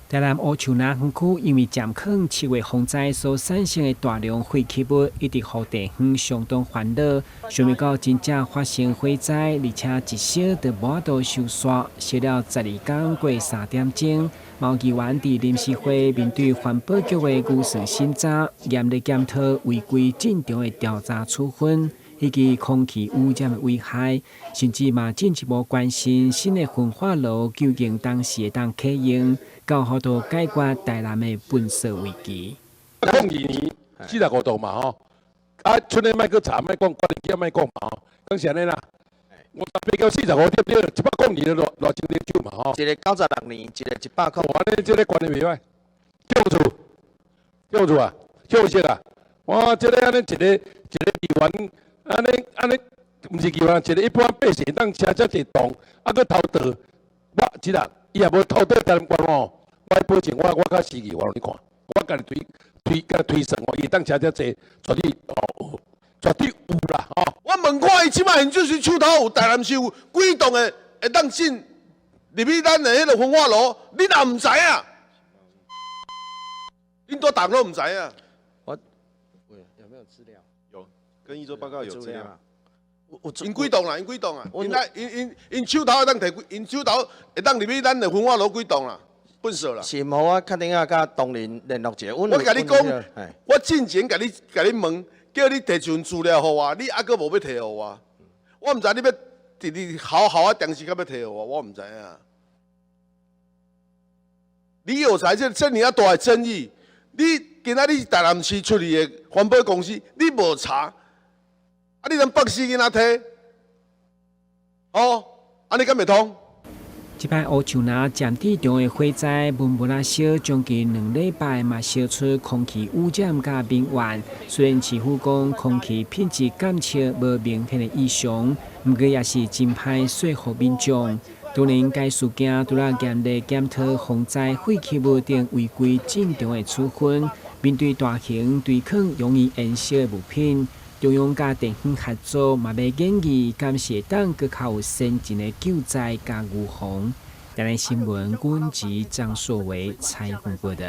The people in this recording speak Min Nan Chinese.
台南烏樹林園區因為暫囥7月洪災所產生的大量廢棄物，一直予地方相當煩惱。想袂到真正發生火災，而且一燒就無法度收煞，燒了12工過3點鐘。毛議員佇臨時會面對環保局的預算審查，嚴厲檢討違規進場的調查處分，以及空氣污染的危害，甚至嘛進一步關心新的焚化爐究竟當時會當啟用，夠法度解決台南的糞掃危機。02年45棟嘛吼，啊，出來莫閣查，莫講，管理機莫講嘛吼，講是按呢啦。58交45對不對？102偌偌千零九嘛吼。一个96年，一个一百空。按呢這个關係袂歹。政處，政處啊，政策啊，哇，這个按呢一个一个議員，按呢按呢，毋是議員，一個一般百姓當車遮濟棟，啊，閣偷渡，我這啦，伊也無偷渡台南縣吼，我保證我我較市議員你看，我家己推推共推算哦，伊當車遮濟，絕對哦，絕對有啦吼。我問看伊這擺現就是手頭有台南市有幾棟的會當進入去咱的彼个焚化爐，你若毋知影？恁多逐攏毋知影？我有沒有資料？有，跟一周報告有資料。我𪜶幾棟啦？𪜶幾棟啊？𪜶來𪜶𪜶𪜶手頭會當提幾？𪜶手頭會當入去咱的焚化爐幾棟啦？糞掃啦。是無我確定啊，佮東林聯絡一下。我共你講，我進前共你共你問，叫你提一份資料予我，你猶閣無欲提予我。我毋知你欲佇佇好好啊長時間欲提予我，我毋知影。你有才這這爾仔大的爭議，你今仔你是台南市出去的環保公司，你無查，啊你通放死囡仔提？哦，按呢敢會通？這擺烏樹林暫置場的火災，悶悶仔燒將近2禮拜，嘛燒出空氣污染佮民怨。雖然市府講空氣品質監測無明顯的異常，毋過也是真歹說服民眾。當然，該事件除了嚴厲檢討洪災廢棄物等違規進場的處分，面對大型堆囥容易燃燒的物品，中央佮地方合作嘛，欲研議，敢是會當閣較有先進的救災佮預防。台南新聞，阮籍張碩維採訪報導。